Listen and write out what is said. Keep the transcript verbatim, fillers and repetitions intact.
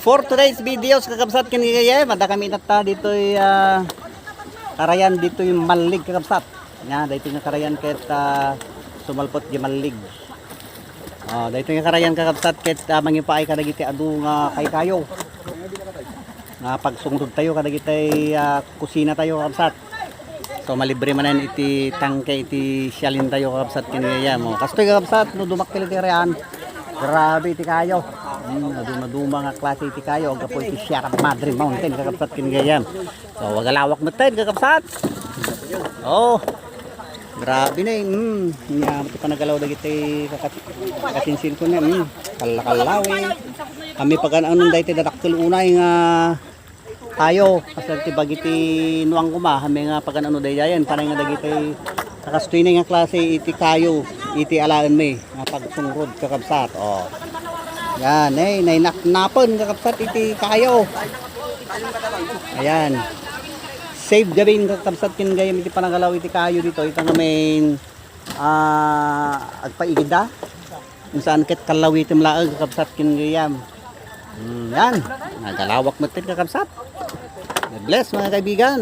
For today's videos, kakabsat, ken gayam, adda kami tatta ditoy, ah, karayan ditoy Mallig, kakabsat. Nya, daytoy nga karayan ket, ah, sumalpet di Mallig. Ah, daytoy nga karayan, kakabsat, ket, ah, mangipaay kadagiti adu nga kaykayo. Nga pagsungrod tayo kadagiti, ah, kusina tayo, kakabsat. So, malibre manen iti tangke iti sialin tayo, kakabsat, ken gayam. Oh, kastoy, kakabsat, no dumakkel iti karayan. Grabe iti kayo. Hmm, dumaduma nga klase iti kayo. Aggapu iti Sierra Madre Mountain, kakabsat, ken gayam. So, agalawak metten, kakabsat. Oh, grabe na, eh. Hmm, nya, iti panagalaw dagiti kakat-, kakasinsin ko na, hmm. Kalla-kallaw, eh. Kami pagan-anon daytoy dadakkel unay nga tayo, kasla ti bagiti nuang koma, kami nga pagan-ano daydayan, panay nga dagiti kakastoy na nga klase iti kayo, iti alaenmi, nga pagsungrod, kakabsat. Oh. Yan, eh, nainaknapen, kakabsat, iti kayo. Ayan. Save gabin, kakabsat, ken gayam iti panagalaw iti kayo ditoy, ita nga main, ah, agpaigidda. Kung saan ket kallawitem laeng, kakabsat, ken gayam. Hmm, yan. Nagalawak metten, kakabsat. God bless, mga kaibigan.